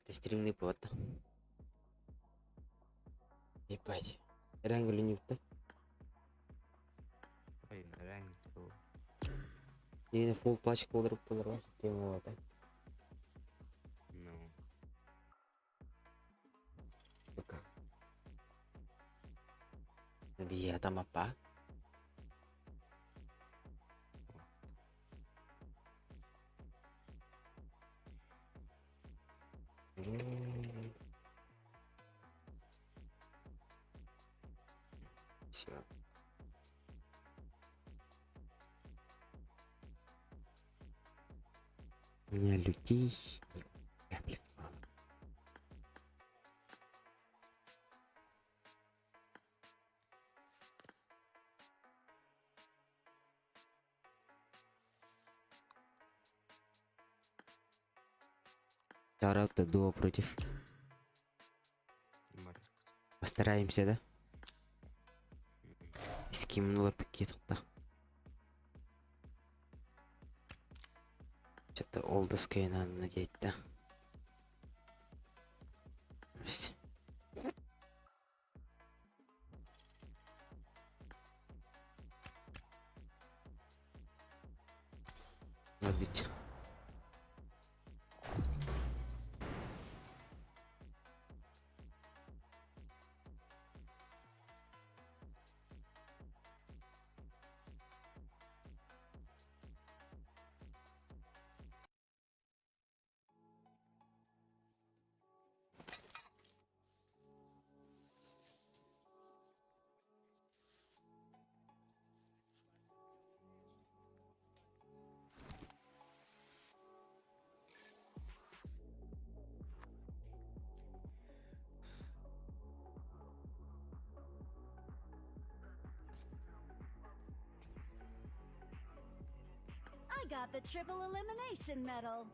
Стримный повод. Ебать. Рангелюнюпта. Ой, рангел. Yine full пачка болдуруп болор тема болады. Ну. Сука. Бията мапа. Все. У меня людей... Я, блядь, мало. Таракта дуо против. Постараемся, да? Скимнула пакет-то. Что-то олдоское надо надеть, да? Ловить. I got the triple elimination medal.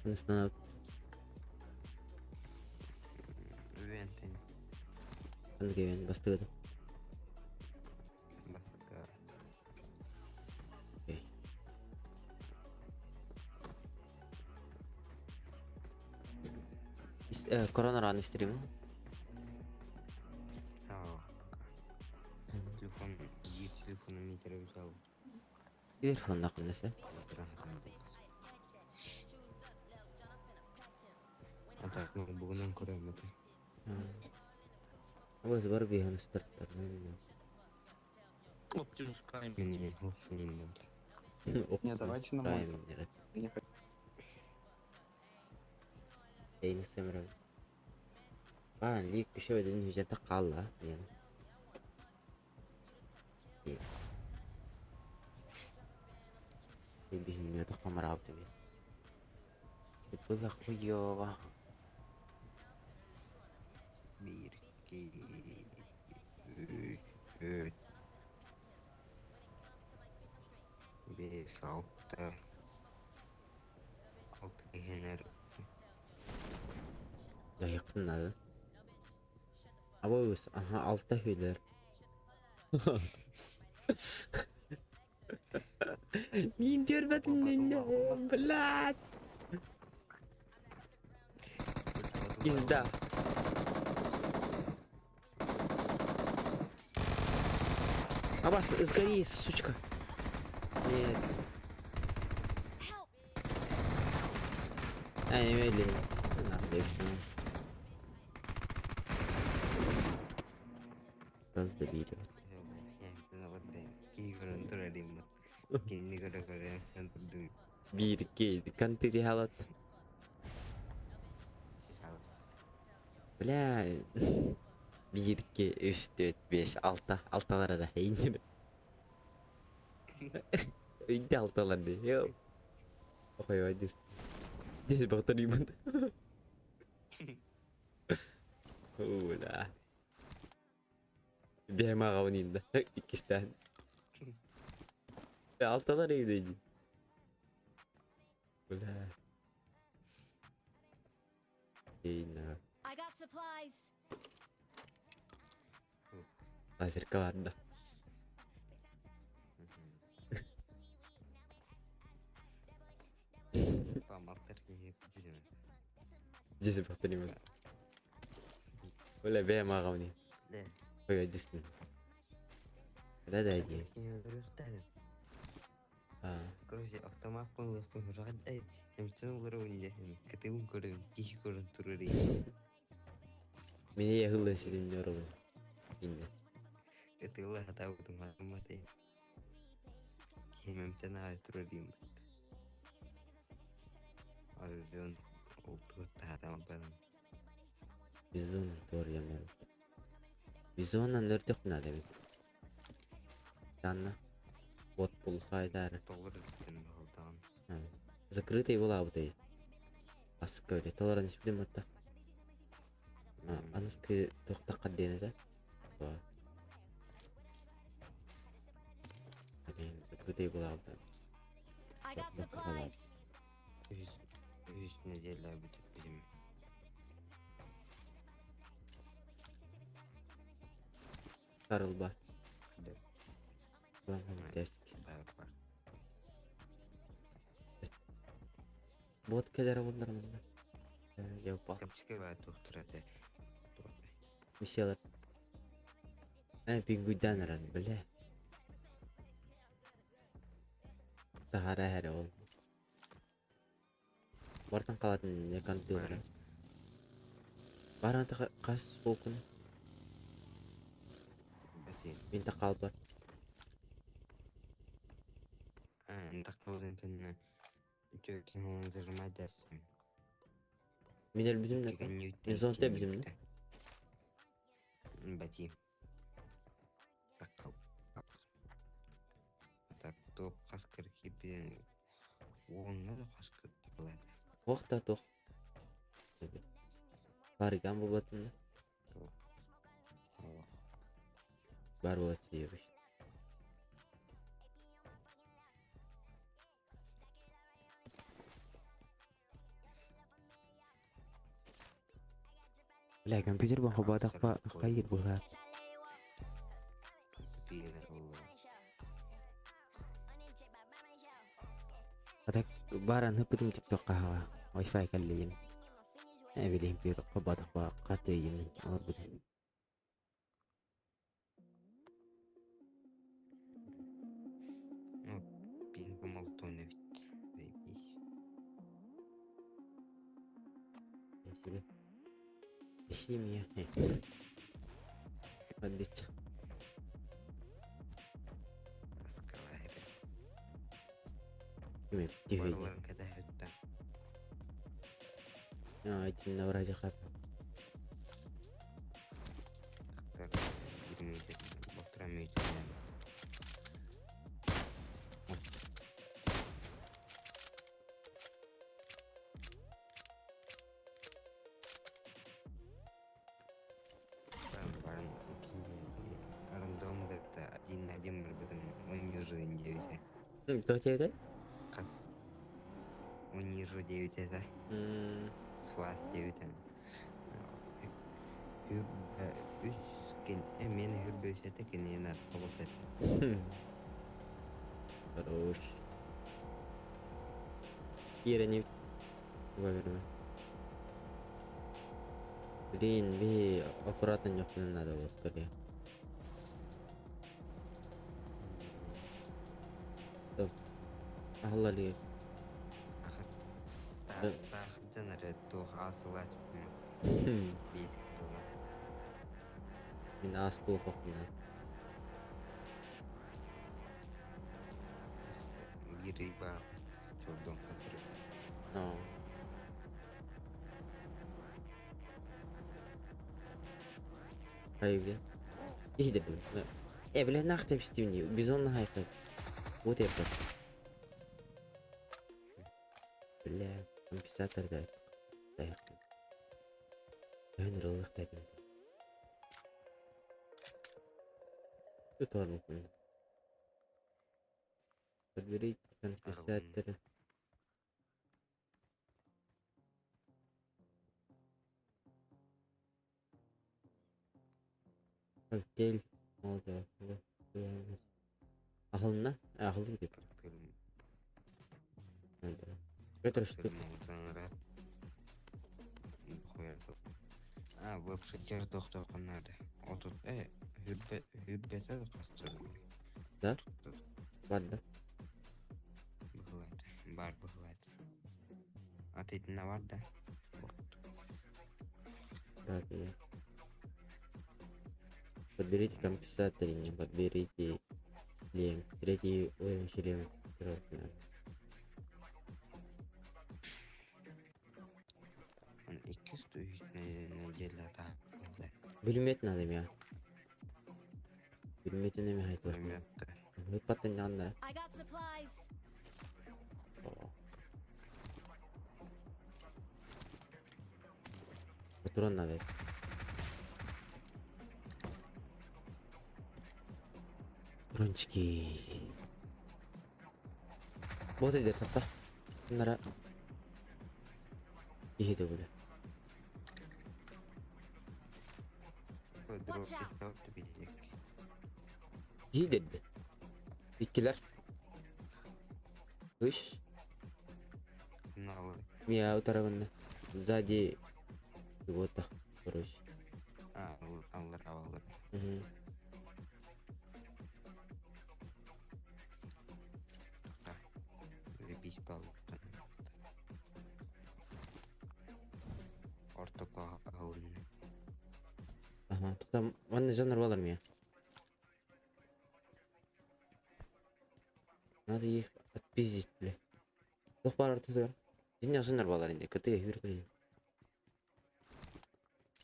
Не знаю. Ангевен бастыгы. Окей. Корона раны стрим. Телефон, телефон метр взял. Телефон нахуй А так, ну, бугунан көрөм это. Абас бар биһан старттар. Оптимус Прайм. Не, не, не. Не, давайте на мой. Я не Эйни сэмрэ. Баан лик күшө өдөн хүжәтэ хаалла диэн. Биһиннэ тахамараабыт эбит. Было хуёво. Биир, икки, үс, төрт, биэс, алта, алта киһинэр Дайыппын надо. Абы аха алта хүлэр. Мин көрбөтүм блядь. Пизда. Абас, сгори, сучка. Нет. А, не Нахуй, Просто добили. Биир контыти халат. Бля. Биир, икки, үс, төрт, биэс, алта. Алталар эрэ. Эйнир. Инде алталар дии. Йоо. Охой, дис. Дис бахтарыйбын. Ула. Бэйэм аҕабын инда. Иккистээн. Алталар эйдейди. Бля. Эйна. I got supplies. Лазерка барда. Десять повторимых. Бля, бэйэм ааҕабын. Ой, десин. Да-да, дии. Короче, автомаппын ылыахпын сүрэҕин эмчэн олоробун диэхин кытыбын көрөн киһи көрөн турар Мин ыйаһыллан ситимни оробун. Инне. Кытыла хатаабытым хаамматай. Киһим эмтэн аҕай турар дииммит. Альбион олтугут таһаатама баран. Бизон туоруйаммын. Бизонан өртөх надо эбит. Танна. Вот пулхайдары. Толор эбиттэн баҕалдаҕын. Закрытый буолаабытай. Аска өлө толорон испитим атта. Аныскы туохтахха диэн этэ. Закрытый буолаабыта. I got supplies. Үһүс үһүс неделя бүтүппүтүм. Сарылба. Бар. Бот кэлэрэ буоллар манна. Япа. Кэмчики баа туохтур этэ. Миссиялар. Пингуйдаан эрэр, бля. Таһара эрэ ол. Бартан қалатын не контылары. Баран қас полкуну. Мин та қалбар. Мин өлбүтүм да. Мин зонта өлбүтүм да. Бати. Так, топ қасқыр кипен оңнар қасқыр болады. Ох та тох. Барыган болатын да. Бар болады себебі. Бля, компьютер бан хобатақпа қайыр болады. А так баран хыппытым тиктокка хаға. Wi-Fi каллием. Билим бир хобатақпа қатыйым. Орбут. Ну, пин помолтон ведь. Заебись. Себе. Ищи Поддыть. Таскалайры. Киме тихо. Барыларын кәдә хөттә. А, этим на вроде хап. Тақтар bir метр, полтора метра. Барын рандом это один на один барбытым унижу 9. Кто тебе это? Қас унижу 9 это. Свас 9. Үс кен мен хүрбөсөтө кенен тоғыз. Хорош. Кира не вовремя. Блин, ви аккуратно не надо было скорее. Стоп. Ахла ли? Мин ас булып. Бири ба чордон катырып. Но. Hayır. İyi de E бля нах деп істеймін бизон хайқы. Вот я Бля, компенсатор да. Даяқ. Мен роллық дедім. Тут мүмкін. Подберите компенсаторы. Коктейль. Ахылына? Ахылы деп. Петр что? А, веб-сайтер тохтооххун наада. Отут э, хүрбэ хүрбэтэ да хаста Да? Бар да? Быһылаата. Бар быһылаата. Ат итиннэ бар да? Так, я. Подберите компенсатор, не подберите шлем. Третий уровень шлема. Надо. Иккис неделя таһылла. Бүлүмүөт надо миэхэ. Бүлүмүөтүн эмэ хайдах. Пулемет. Ыппаттан да. I got supplies. Патрон надо. Патрончики. Вот иде сапта. Нара. Иһи да буле. Watch out. Иһи дедdi. Иккилер. Үш. Мия утарабынна. Сзади чего-то, короче. А, аллар, аллар. Угу. Лепить балыктан. Ортоко алынны. Ага, там манна жанр балар мия. Надо их отпиздить, бля. Туох баар ортотугар. Дьиҥ жанр балар инде. Кытыга хүрэ кэлин.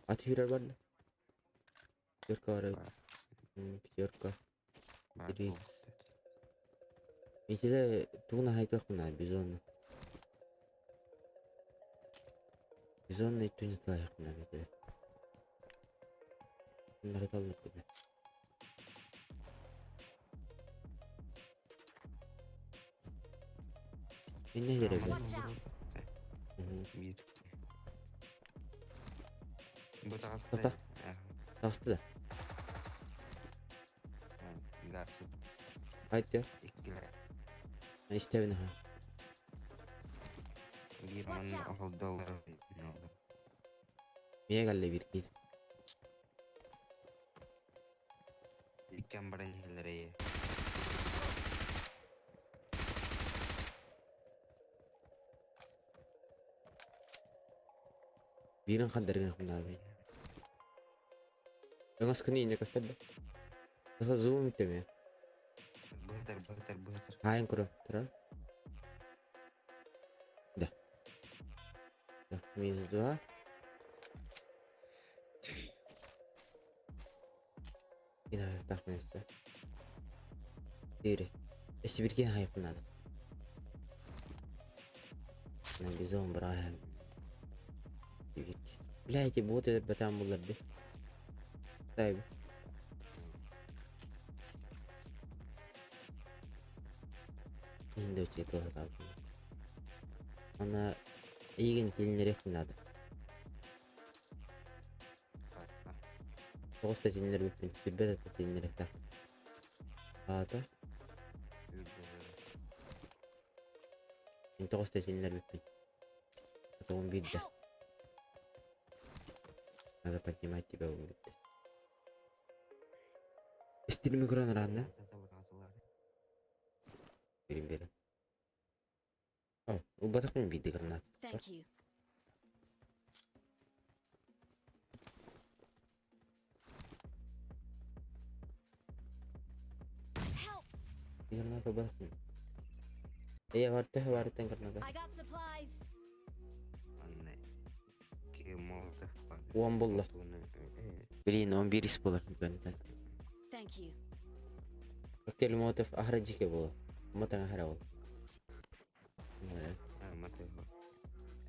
Ат хүрэр бар да? Пятерка бар. Бар. Пятерка. Бар Три. буолбут. Итиле тугуна хайдахпына бизонна. Бизонна итүнэ талайхпына битиле. Bunları таллык бile. Инне жеребе. Watch out. Биир. Бу таҕыста. Тота. Таҕыста да. Газ Айт иккилэр. Истэбин аха. Биир Watch манна out. оһолдоллор. Мия галле бир киир. Иккэн баран иһэллэрэ. Биирин хандаргын хуннаабын. Өҥөс күнү инне көстөр да. Таса зуум үттеме. Быһытар, быһытар, быһытар. Хаайын куру. Тура. Да. Да. Минус два. Yine takmıyorsa. Yürü. Eşi bir kere hayıp надо. На бизон брахам. Бля, эти боты бэтам буларды. Тай. Индо чето хаталды. Ана ийген тилинерек надо. Хаста. Тоғыз тилинер бүппүн. Сүрбет ата тилинерек так. Ата. Үрбэлэр. Мен тоғыз тилинер бүппүн. Ата он бирде. Help. Надо поднимать тебя он битте. Истил микрон ранна. Берин берин. О, убатах мен бидdi гранат. Thank you. Help. Граната убатах мен. Эй, бар төһө барыттан граната. I got supplies. Манна ки молотов бар. Уон булла. Туны, Блин, он бир ис болар бентен. Thank you. Коктейль Молотов ахара жеке боло. Матан ахара бол. А, маты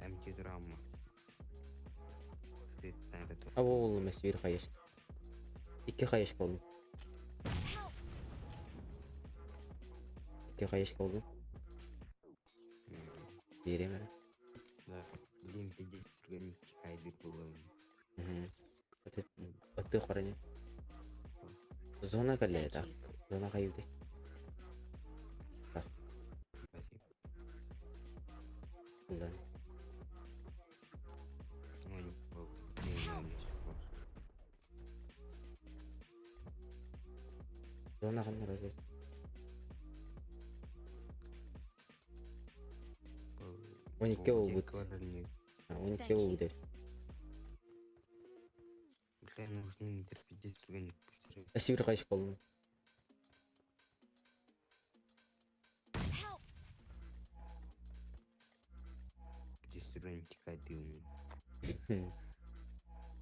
МТ драма. Аба болду эмес бир хаешка. Икки хаешка болдум. Help. Икки хаешка болдум. Берем эре. Да. Блин, пиздец, түргөн кайды булам. Аты хоране. Зона калле Thank так. you. Зона каюды. Спасибо. Булдан. Ну, не был. Не, не, не. Зона ханна здесь? 12 буолбут. 12 буолбут эбит. Бля, нужно не терпеть, Сибирь кайшы болдум. Help!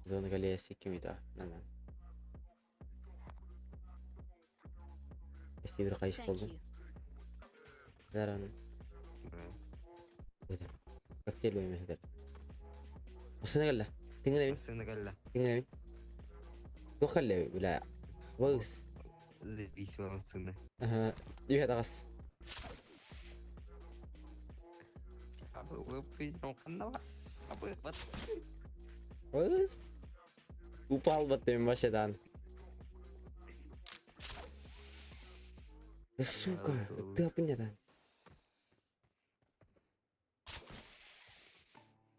Зона галея кимида. Нормально. Сибирь кайшы Thank болдум. you. Зараны. Коктейль бемехдер. Осына кэллэ. Тиҥҥэнэбин, Массыына кэллэ. тиҥҥэнэбин. Туох кэллэ бля. Выс. Лебись массыына. Аха. Үһэ таҕыс. Выс. Упал баттым башадан. Да сука, ты апыннятан.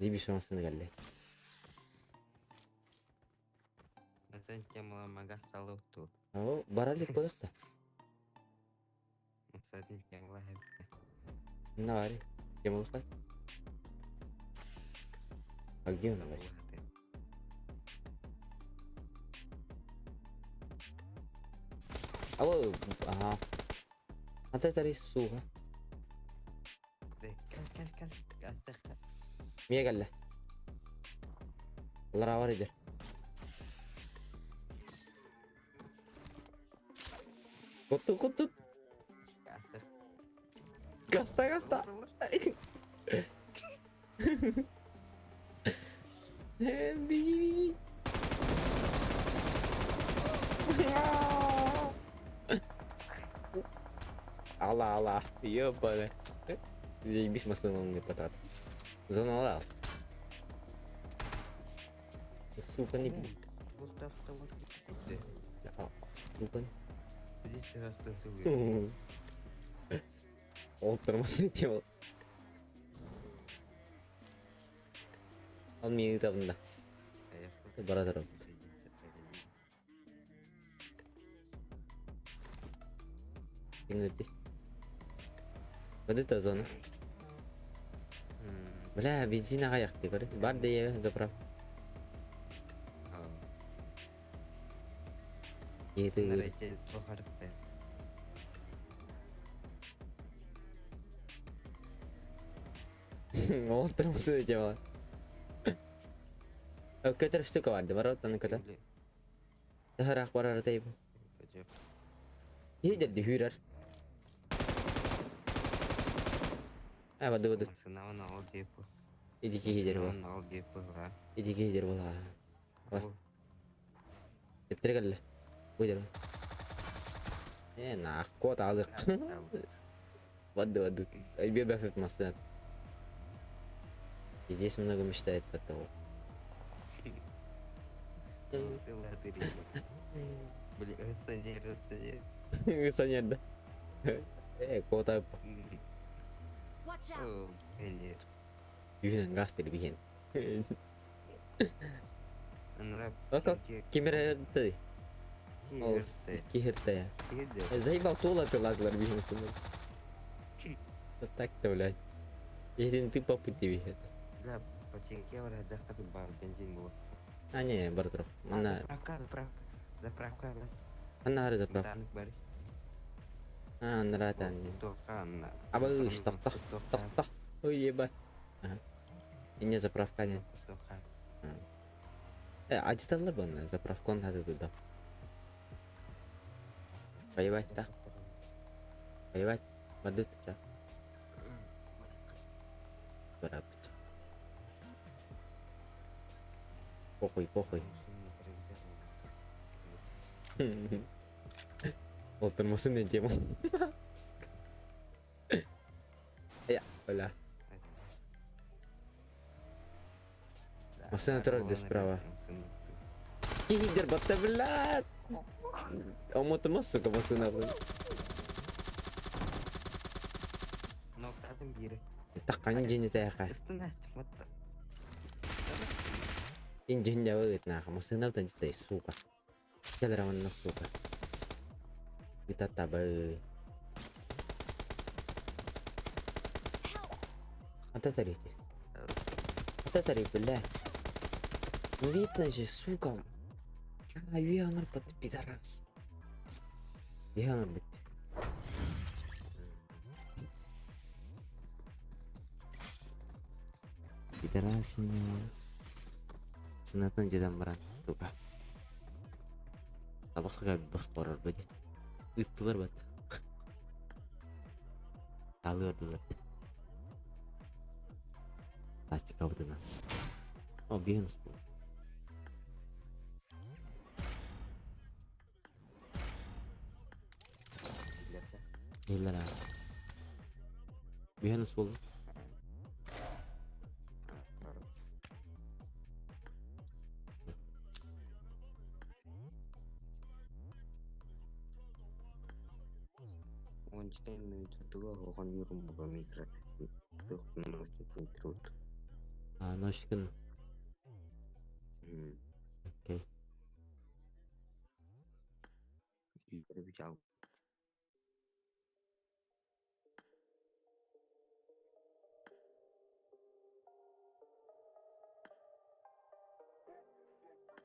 Лебись массыына кэллэ. Оо, бара илик буолуох да. На баарый. Темалыхай. А где он вообще? Алло, ага. А ты тари сука. Мия кэллэ. Лара бар идер. Кутту кутту. Гаста гаста. Беги беги. Ала ала. Ёбаный. Заебись массыына потат. Зоналал. Сука не... А, сука. Ол тормозын тема. Ал мени табында. Бара турабыт. Киҥнэрди. Вот это зона. Бля, бензин аҕыйахтыы көрү. Бар да ийэбэ заправка. Киһи Ол тормозын тема. Көтөр штука бар, бар оттан көтөр. Ыраах барар тайбы. Иһидерди хүүрэр. А, бады бады. Иди киһидер бол. Иди киһидер бол. Ой. Эптер кэллэ. Бу Э, нах, кот алдык. Бады бады. Айбе бәфеп массына. Здесь много мечтает от того. Саня, да. Э, кота. Watch out! Юнан газ биһин. Ким эрэ Ол киһиртэ. Заебал туола тылаглар биһин сынын. Вот так-то, блядь. Если ты по пути это. Да, бензин было. А, не, бар турух. Манна. Заправка, заправка. Заправка, Анна хары заправка. А, нрата. Абы, тохто, тохто. Ой, ебать. Ага. И не заправка не. Э, адиталлар бұны, заправка он хаты туда. Воевать да. Воевать. Бадут ча. Барабыч. Похуй, похуй. Ол тормозын тему. Я, бля. Машина турар справа. Киһидер батта, блядь. Омотыма, сука, машина. Таққан жені таяқа. Инжен жабы нахуй. Машина там сука. Челераманна, сука. Ытатабын. Вот это рейти. Вот это рейт, бля. Ну видно же, сука. А, Вионор под пидорас. Вионор, блядь. Пидорасина. Сынатын деден баран, сука. Табахха босқорор быди. Ыттылар бат. Алыардылар. Тачкабытына. О, биһин был. Биллэр аа. Биһин был. А, ночкин. Окей.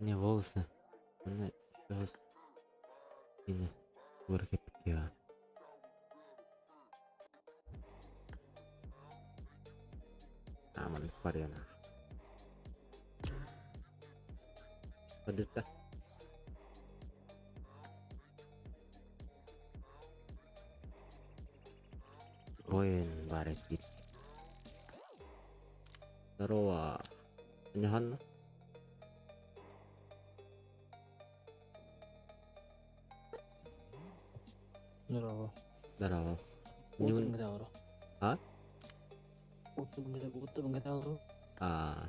Не волосы. Она сейчас Ина Workeptia. Aman variana. Padutta. Воин барыс бит. Здорово. Анна. Здорово. Здорово. Утром говорю. А? Утром говорю. А.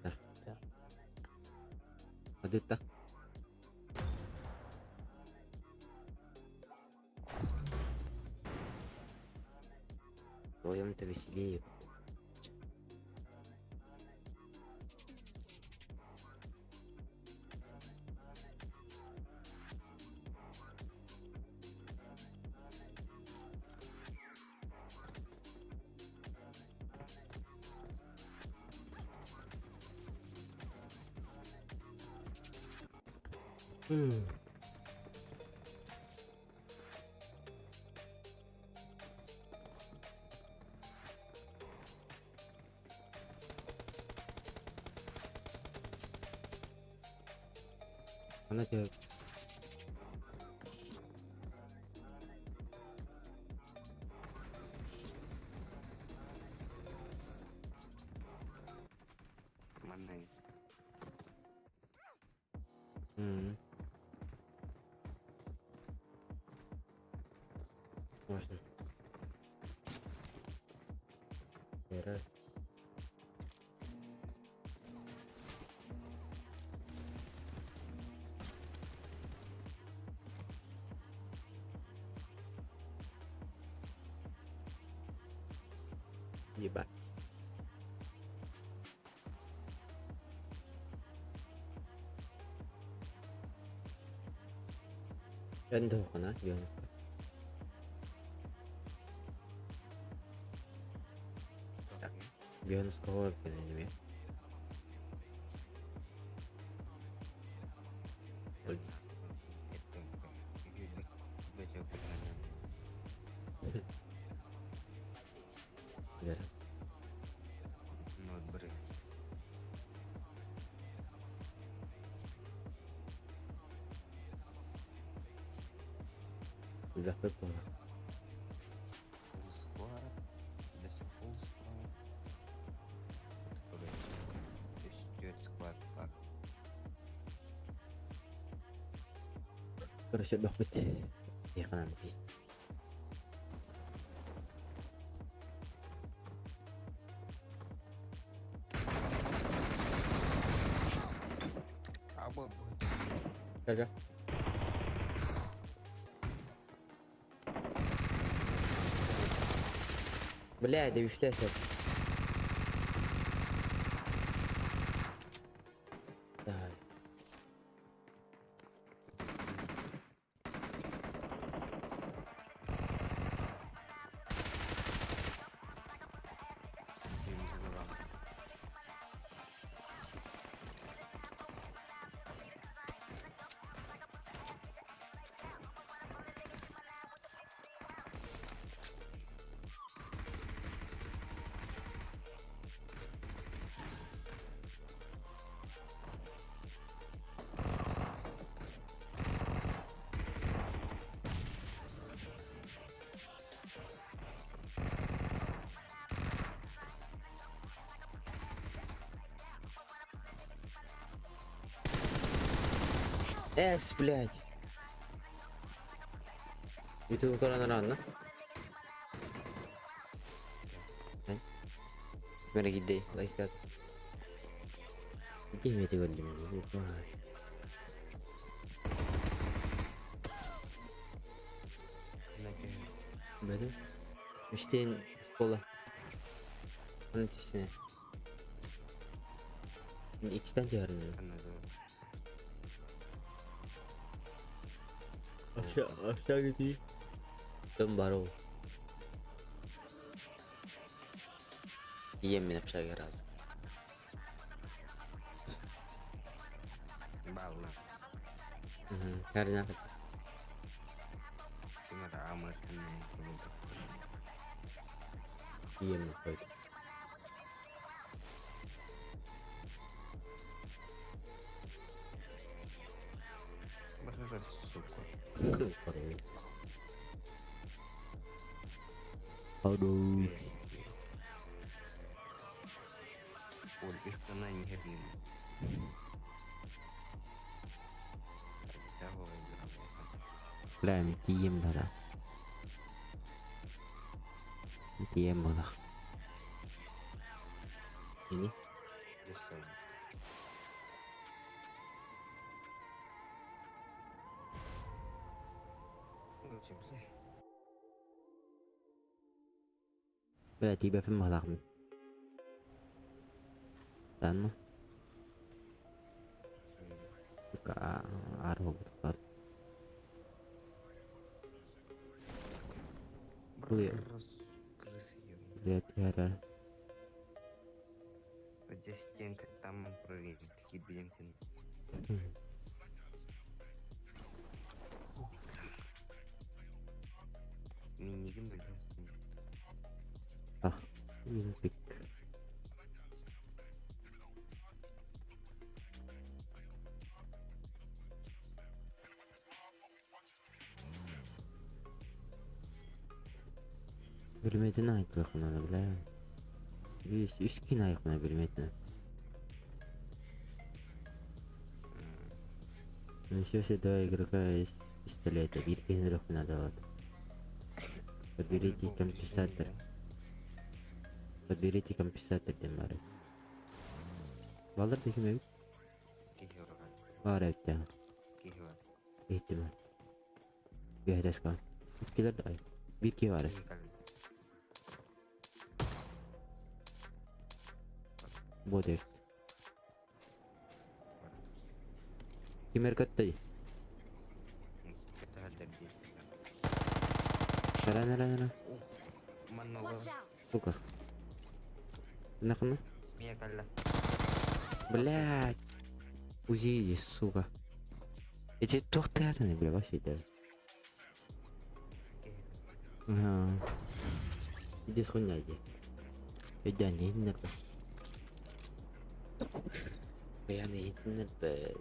Да. Да. Падutta. Вдвоем-то веселее. Она тебе... Можно. Вера. Ебать. Эндохана, 90. Бионского аниме. Вера. Udah betul. Full squad. That's a full squad. Squad pak. Короче, бахбыт. Я канам пиздец. Ага. Бля, да вихтесер. Давай. Эс, блядь. Ютуб көрөн араанна. Мэрэ киирдэй, лайктаат. Киһи көрдүм. Бөдүм. Үстен школа. Onun üstüne. Ikiden diyorum. Aşağı aşağı gideyim. Dön baro. Ийэм мин общага раз. Балла. Карина. Ийэм койду. Сука. Aduh. Оль, истина не горим. Бля, мен тием да. Тием бала. Ini. Бля, тиийбэппин баҕалаахпын. Ладно. Сука, арба Блядь, я Вот здесь стенка, там он проверит, такие блинки. Минигин, блядь. А, пик. Билметин айтылықына, бля. Үс, үс кин айықына билметин. Еще все два игрока из пистолета. Бир кин надо вот. Подберите компенсатор. Подберите компенсатор дем бар. Балдар дехим эбит? Бар эбит я. Ihtimal. Bir Иккилер да. Бир ки бар. Бу дебит. Кимер көттөй. Нара нара нара. Сука. Нахуй. Блядь. УЗИ, сука. Эти тухтятаны, бля, вообще да. Ага. Иди с хуйня, иди. Иди, не нервы. Бля, не нервы.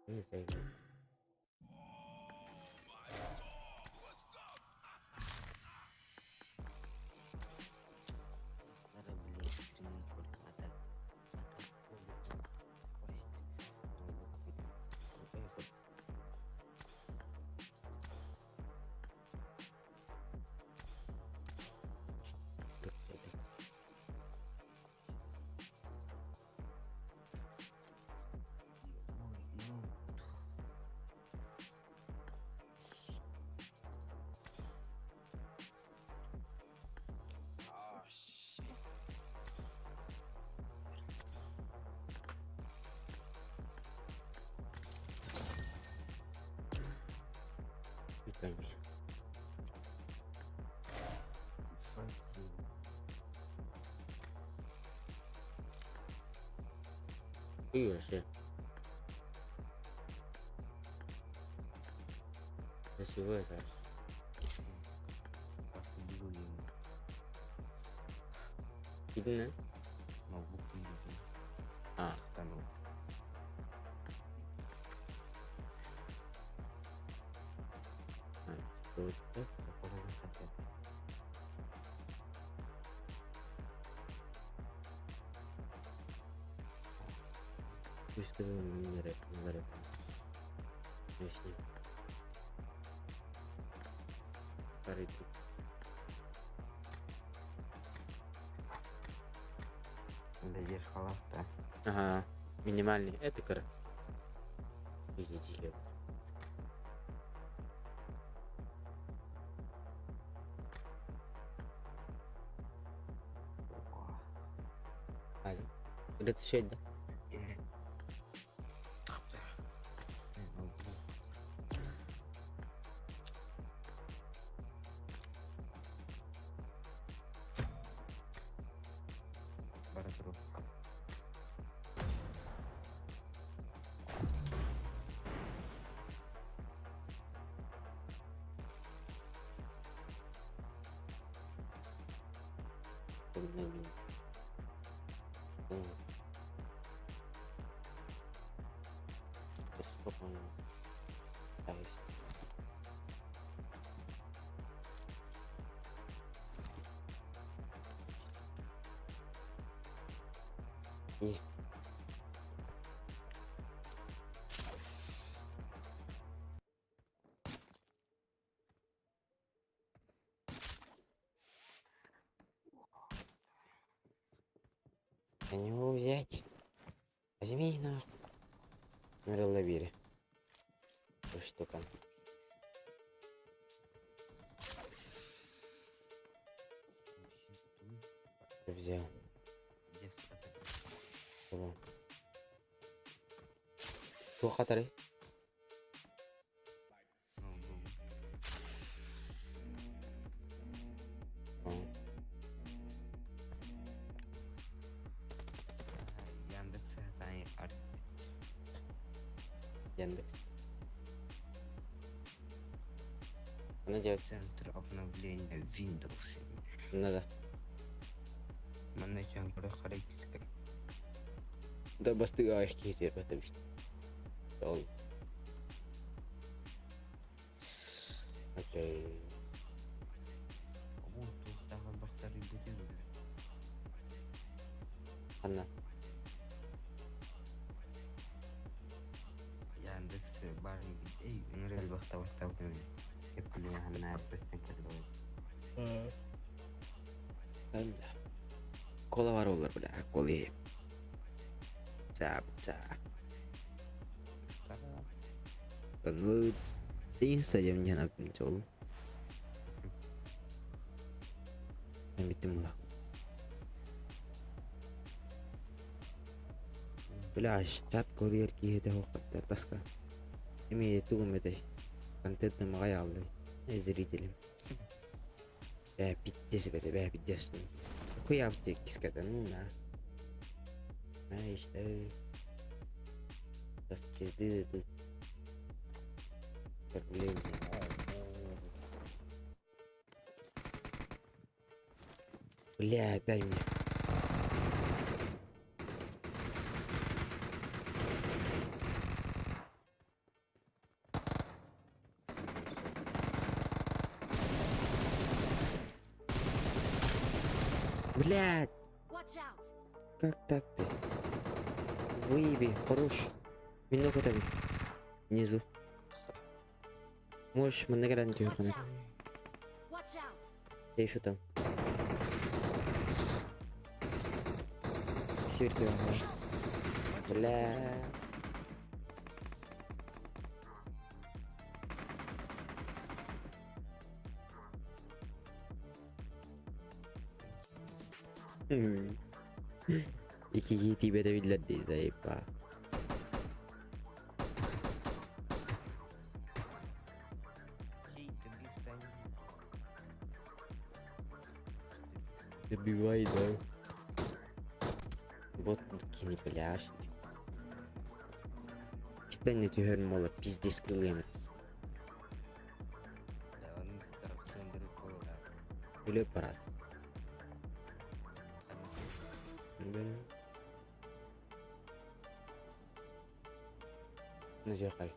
Не знаю. Пиками. И вообще. Красивая, Саш. Видно? Задержкалаах да. Ага, минимальный. Это кыр. Видите, Или это еще да? Бара туру. Сколько он? Да, есть. И. Я не могу взять. Возьми нахуй. Мираллабири. Штука. Взял. Tamam. Туох хатарый? Яндекс Яндекс. Она делает. Центр обновления Windows. Надо. Манна чем характеристика. Да бастыга киһи потому что. Ол. Окей. О, туохтааҕар бастарыйбытын Анна. Яндекс бар эй ыҥырыл бахтабаттабытын эппилин бастан кэлбэт. Анна. Кола бар олар, бля, коли. Цап, ца. Ну, ты садим не на пчелу. Битим Бля, чат курьер киһитэ хоққаттар таска. Эми тугум этэй. Контент маҕай алды. Зрителям. Бә пиздец бәте, бә пиздец. Хуя киската, ну на. А, что? Сейчас пизды тут. Проблемы. Бля, дай мне. Блядь, как так-то? Выеби, хорош. Минуту там. Внизу. Можешь out! Watch out! Я еще там. Сверху. Бля. Икки тибете биллер заебба. Добивай, да. Вот кини пляж. Кистен түһөрм мола пиздец кылыйм. Үле парас. Нажахай.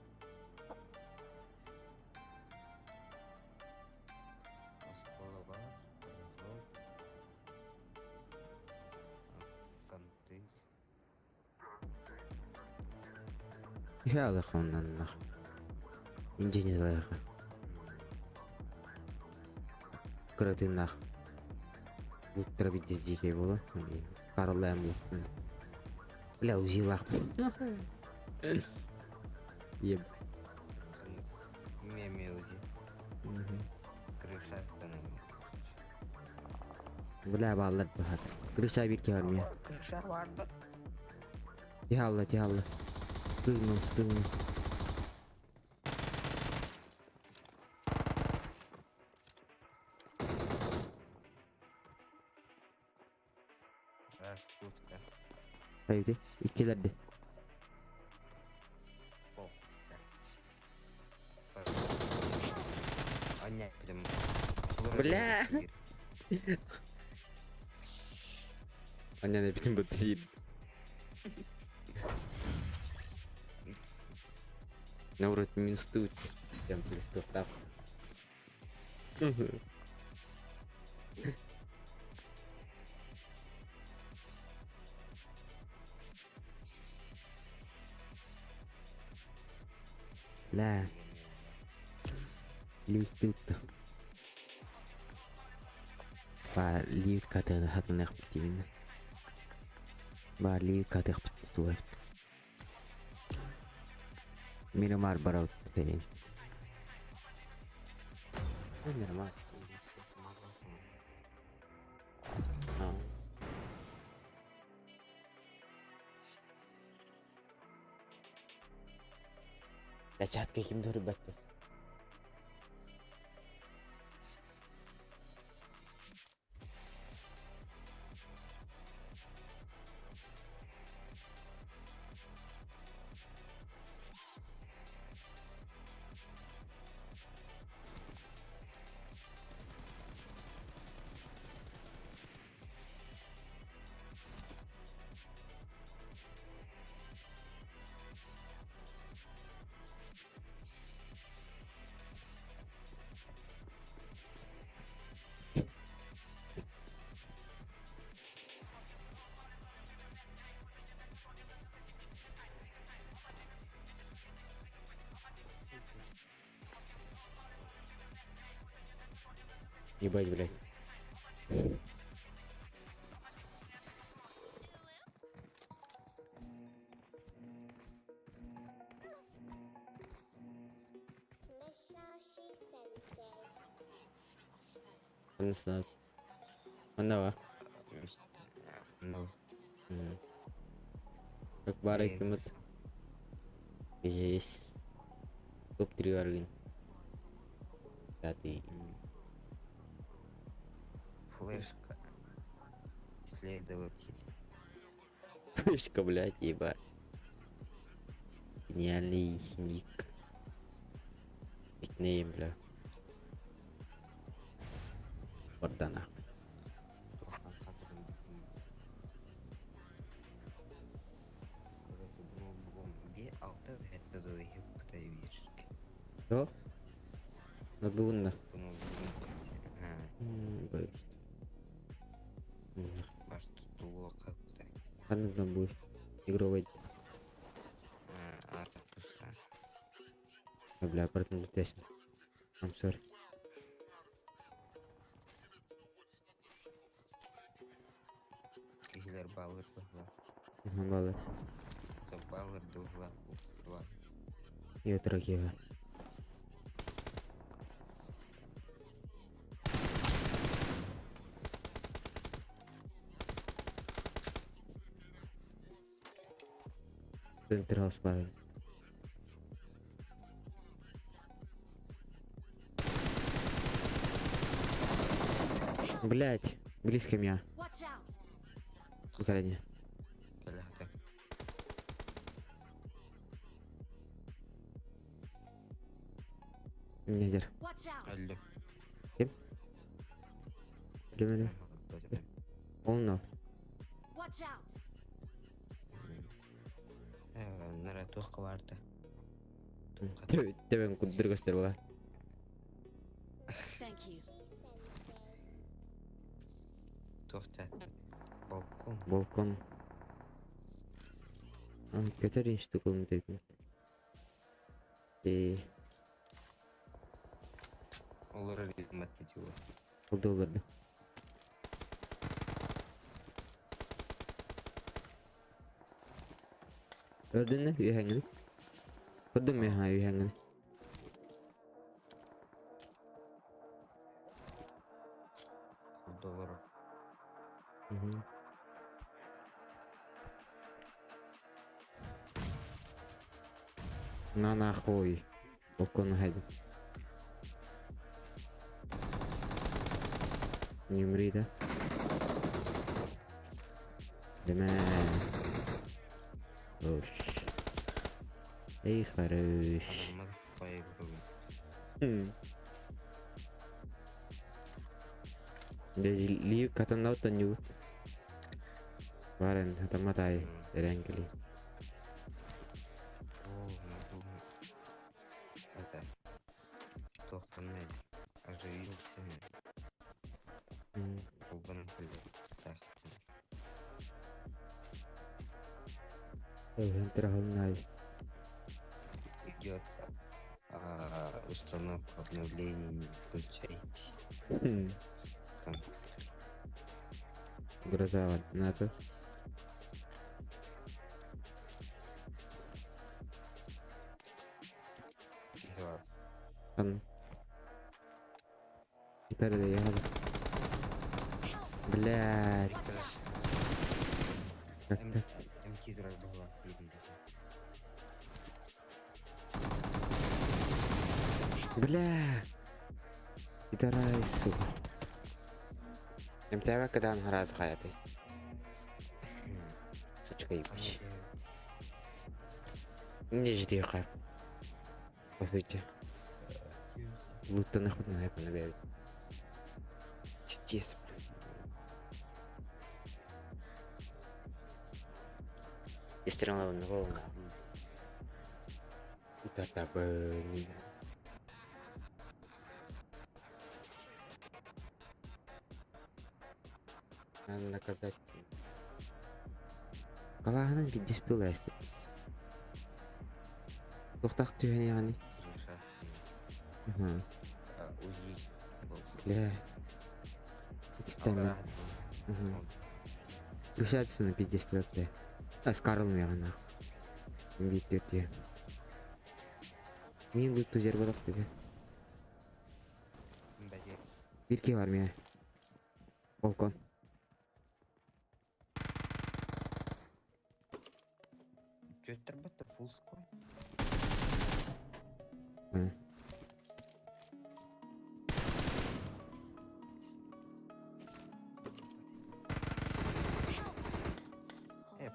Түһэ алыахха оннаннах. Инженерлээх. Кыратыыннаах. Буттара биддес дьиикэй буолуо. Кароллаан буолуо. Бля, УЗИлаахпын. Еб. Меме УЗИ. Крыша останови. Бля, бааллар быһата. Крыша биир киһи армия. Крыша барда. Тиһалла, тиһалла. Спрыгнул, спрыгнул. Раш пушка. Haydi. Иккилэрди. О. Аня, прям. Бля. Аня бүтүн бу диир. Наоборот, минус тут. Прям плюс тут. Бля, лик тут. Ба лик катыны хатыныах битимин. Ба лик катых бит. Мирамар бараут тейн. Мирамар. А. Бля, чатка ким дөрү баттас. Ебать, блядь. Онно Онно Ну. Как бары кымыт. Есть. Топ-3 аргин. Пятый. Флешка. Следователь. Флешка, блядь, ебать. Гениальный ник. Никнейм, бля. Орда нахуй. Что? Ноутбугунна. Ханнык будет игровой. Бля, братан, тест. I'm sorry. Киһилэр бааллар быһыла. Баллар. Баллар дуһла. Я трогива. Центр хаус баар. Блять, близко меня. Watch out! Поколение. Кэлэхтэ. Незер. Watch out! Алло. Биле. Олно. Watch out! Нара туох барда. Тебен куддыр көстөр була. Thank you. Туох чат. Балкон. Балкон. Көтөр иншти кылым деп. Ээ, Олорор матчула. Ол да олорду. Gördün mü ühengini? Gördün mü ha ühengini? Долларов. Мгм. На нахуй. Окон хайда. Не умри, да? Деме. Ош. Эй, хорош. Адаммар поигрывают. Дьэ, катаннаутан ньуут. Баран, хатаматай, эрэҥкили. О, могу. Это. Туохтаннай. Оживился. Холбанан кэллэ. Өһөн тырахылнай. Идет установка обновления, не включайте. Компьютер. Гроза НАТО. Да. Хан. Гитара я. Блядь. Как так? МК драк была. Бля. Гитара, сука. Эмтээбэ кыдаан хараас хайатай. Сучка ебучий. Не жди хайп. По сути. Луттанах на хайп набирать. Пиздец, блядь. Истрела на голову. Это бы не. Надо наказать. Калаһынан пиздец пылайсы. Туохтах түһэн яғни. Ага. УЗИ. Бля. Икстәме. Ага. Үсәтсіні пиздец төртте. Аскарыл меғана. Бит төртте. Мин лут тузер болақ dedi. Bir ki var mı ya? Balkon. Көттөр full squad. Hı. Эп.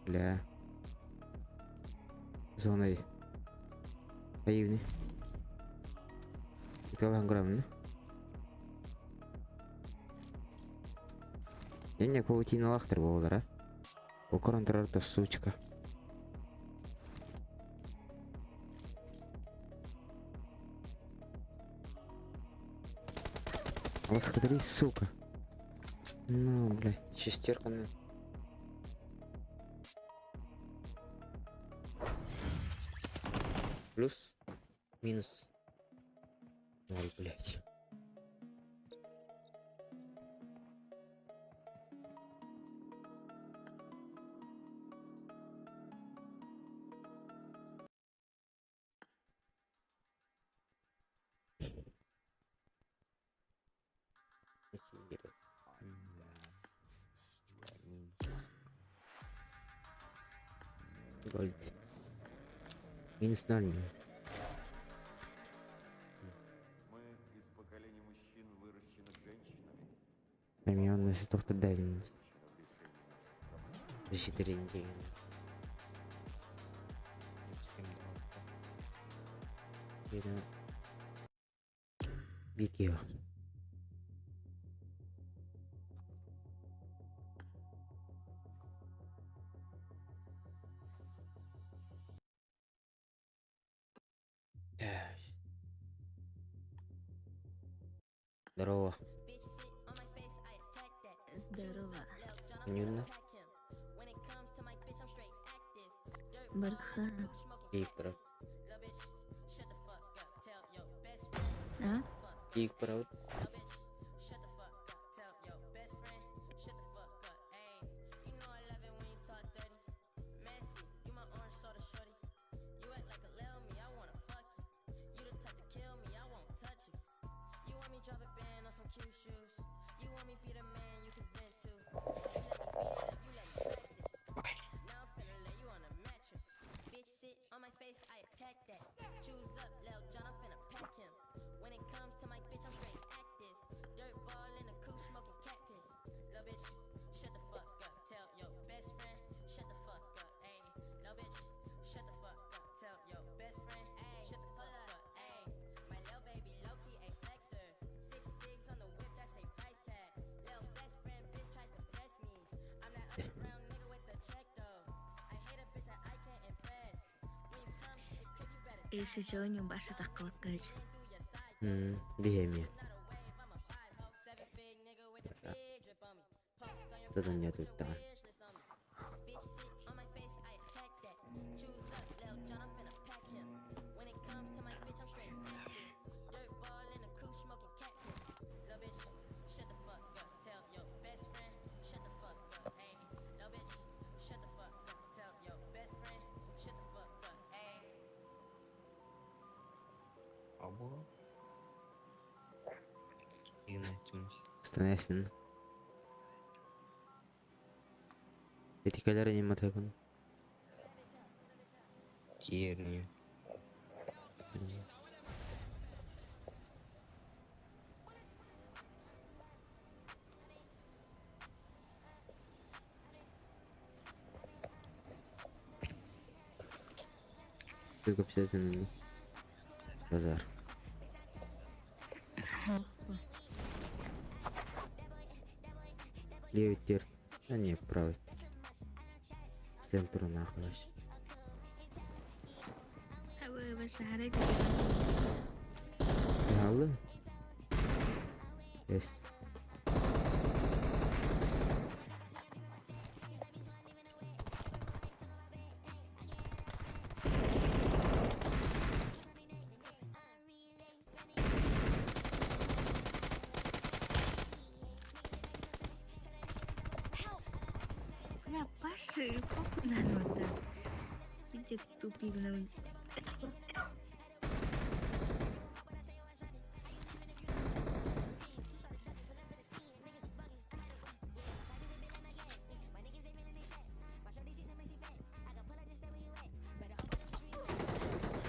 Бля. Зоной. Наивный. Италан грамм, Эне паутиналахтыр болар, а? Окорон тұрар сучка. Лохотрый, сука. Ну, бля, шестерка на. Плюс, минус. Ноль, блядь. Gold. Минус ноль. Мы из поколения мужчин, выращенных женщинами. Поймем на тоқтар дәлін. Женщина в решении наших проблем. Защита рентген. Битке. Здорово. Здорово. Нюнна. Бархан. Киик барабыт. А? Киик барабыт. Если сегодня баша такой Биһэмиэ. Саданья туттаҕа. Або. Игнатьевич. Станясин. Этикалар не матагын. Киерни. Только обязательно базар. Левый тер. А не, правый. Центру нахуй вообще. Алло? Есть. Бля, Паша, похуй на него. Иди тупик на.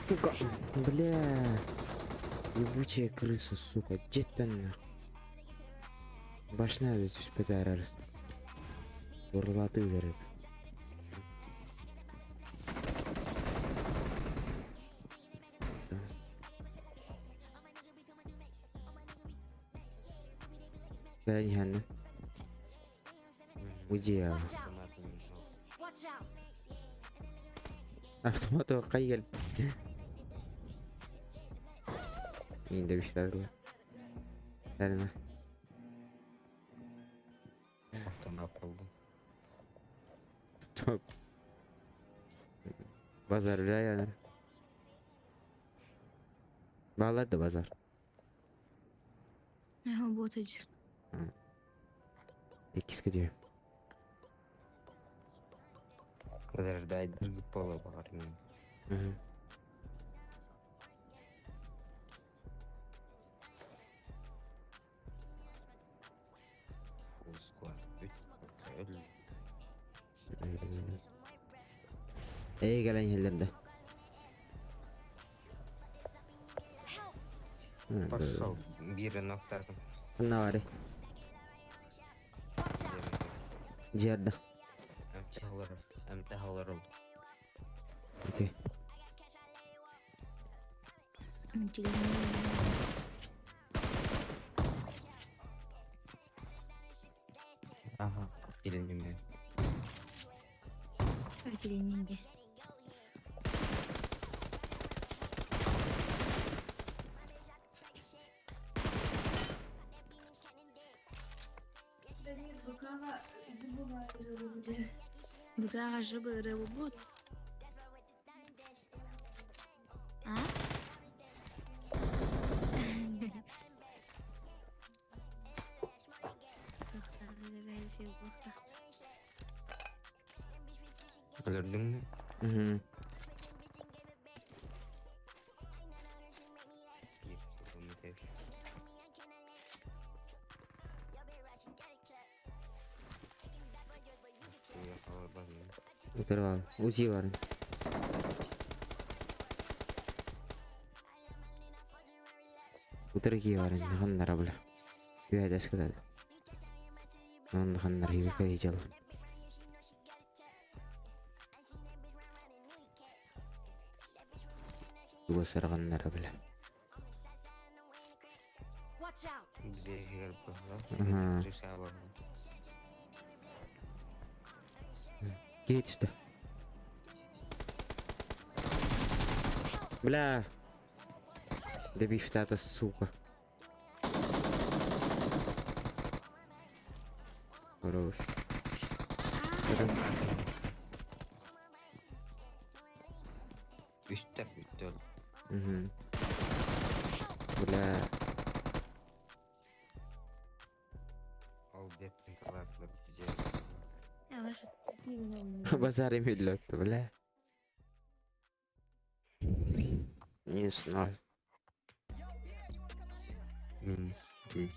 Сука, бля. Ебучая крыса, сука. Где ты нахуй? Башня здесь петарар. Бурлаты зарыт. Да, не Ганна. Уйди, я. Watch out! Автомат не нашел. Watch out! Автомат қай Енді бештадылар. Сәліме. Автомат был. Топ. Базар бля яны. Bağlar da базар. Ага, вот один. Иккиске diyor. Подождай, друг пола бармен. Hı. Фул склад. Ey gelen yerlerinde. Help! Пошел. Бира ноктатом. Ne var? Watch out! Ciğerde. Амтахалар. Амтахалар. Okey. Ага. Или не мне. Отделение. Быгааҕа жыбы буолбут. А? Өлөрдүҥ mi? Угу. Bir kilometre. Оторвал. УЗИ бар. Утырги бар. Ханнара бля. Үһәдәс кылады. Онны ханнар хибе жал. Туга сарганнара бля. Watch out! Ага. Кетишти. Бля. Добив тата, сука. Хорош. Үстер бүттө. Угу. Бля. Ол беттин талатлы бүтү. Я ваша тупик. Базар миллиот, бля. Минус ноль. Минус 10.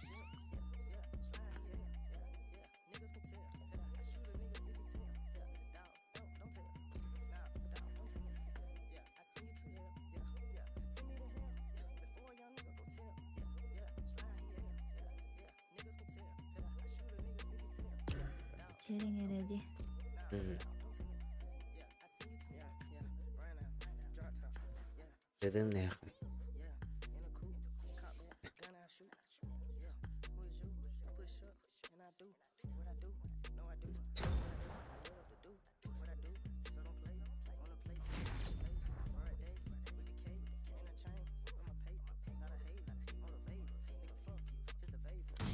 Черең эрэди. Мгм. Дедим нахуй.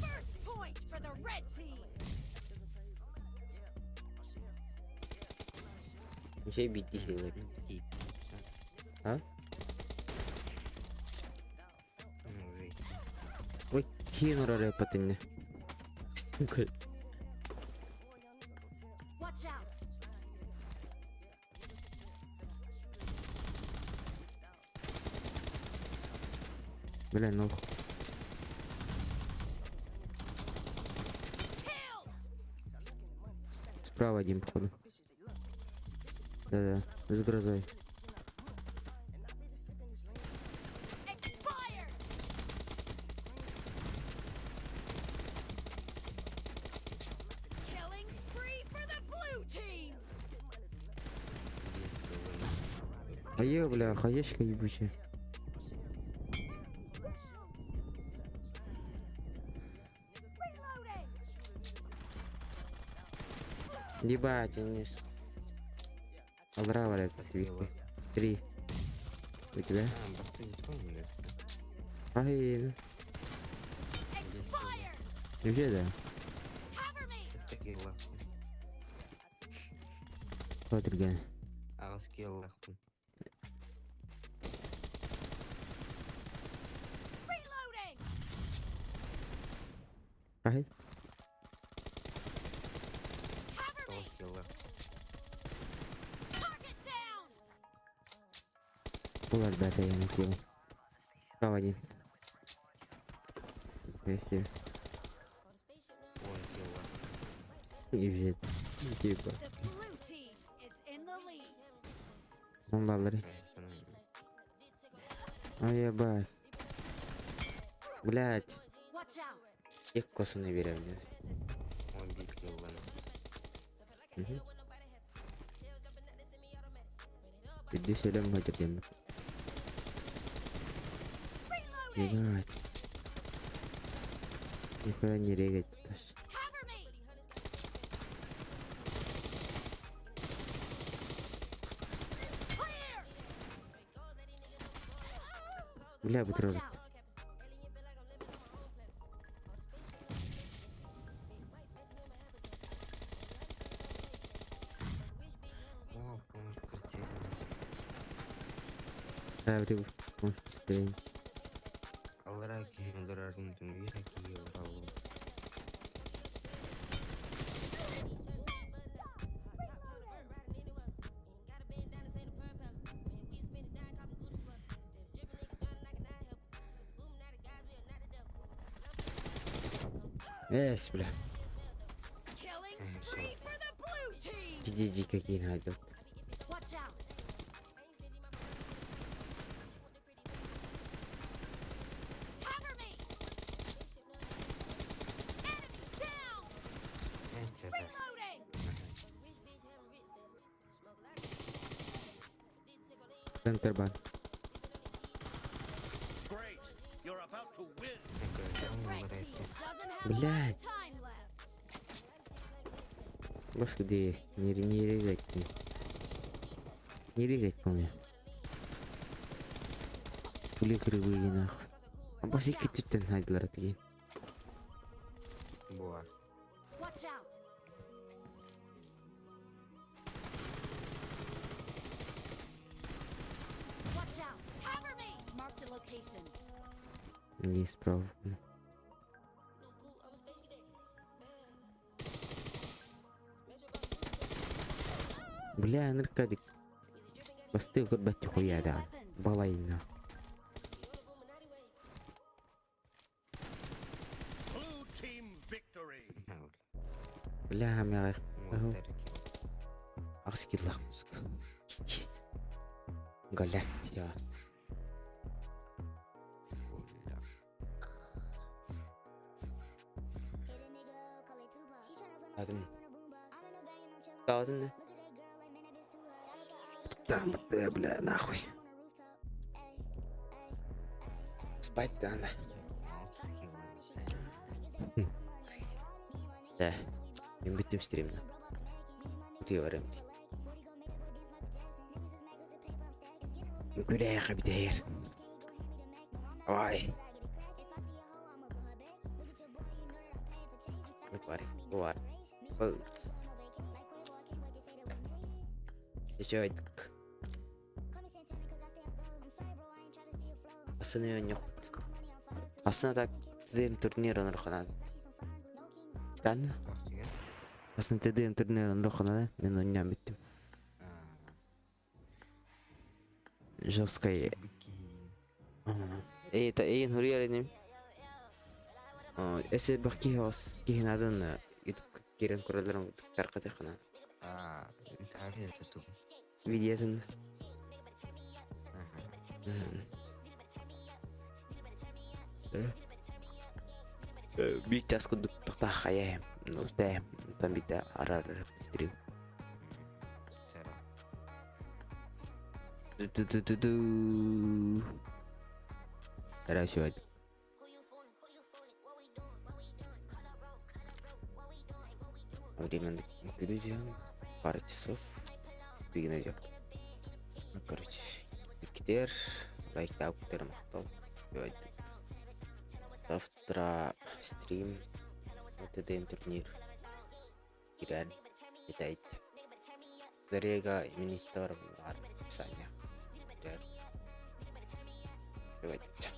First point for the red team! Şey bitti şeyler. А? Ой, кинура рэпатынне. Сука. Watch out! Бля, ну. Killed! Справа один, походу. Да-да, с грозой. Expired! Killing spree for the blue team! А е, бля, хаешка ебучая. Reloading! Ебать, они с... Алра валяют, свитки. Три. У тебя? А, басты не вспомнили. Ай, Expired! вообще да. Cover me! Такие лахпын. Смотри, Ағыз лахпын. Reloading! Ай, Cover me! Тоғыз лахпын. Target down! Улар, да, я не понял. Справа один. Нихуя себе. Он лахпын. И взять. Типа. The blue team is in the lead. Он лалары. Ай, ебать. Блять. Watch out! Их косу не берем, да. Он бит килл Угу. Иди селем хатыр Reloading! Ебать. Нихуя не регать. Cover me! Clear! Бля, Watch бутерброд. out! Аллараа киһи өлөрөрүн үөһэ киһи өлөрөр. Эс, бля. Killing spree for the blue team. GG какие найдут. Watch out. Cover me. Enemy down. Эчэ. Reloading. Центр бан. Great. You're about to win. Red team doesn't have a lot of Блядь. time left. Господи, не регать мне. Не регать, помню. Хули кривые нахуй. А басики тут найдылар такие. Буа. Watch out. Watch out. Cover me. Marked a location. Не справа. Бля, наркадик. Басты көрбәтті хуя да. Балайна. Blue team victory. Бля, мя. Уолтер. Аҕыс киллах музыка. Пиздец. Галактика. Бля. Адым. Даадын не? Там, да, бля, нахуй. Спать да на. Да. Мен бүттүм стримді. Утуйа барам дейт. Күрәйхэ битээр. Ой. Бар, бар. Бұл. Еще айдык. Астана мен yok. Астана так ТДМ турнир онорханад. Стан? Астана ТДМ турнир онорханад. Мен ойнап бүттүм. Жесткая. Эй, это эйн хурьер ним. Эсе баки хос кихинадан ютуб кирен көрөлөрүн таркатыхана. А, Италия это тут. Видеотын. Ага. Бир час курдук тохтаахайа. Ну, тэ, там бита арар стрим. Сара. Ту-ту-ту-ту. Хорошо. Время людям пару часов. Бигин идет. Ну, короче, китер, лайк китер мактал. Завтра стрим. ТДМ турнир. Кирен. Китайт. Зарега имени Инстаграм бар описание. Давайте.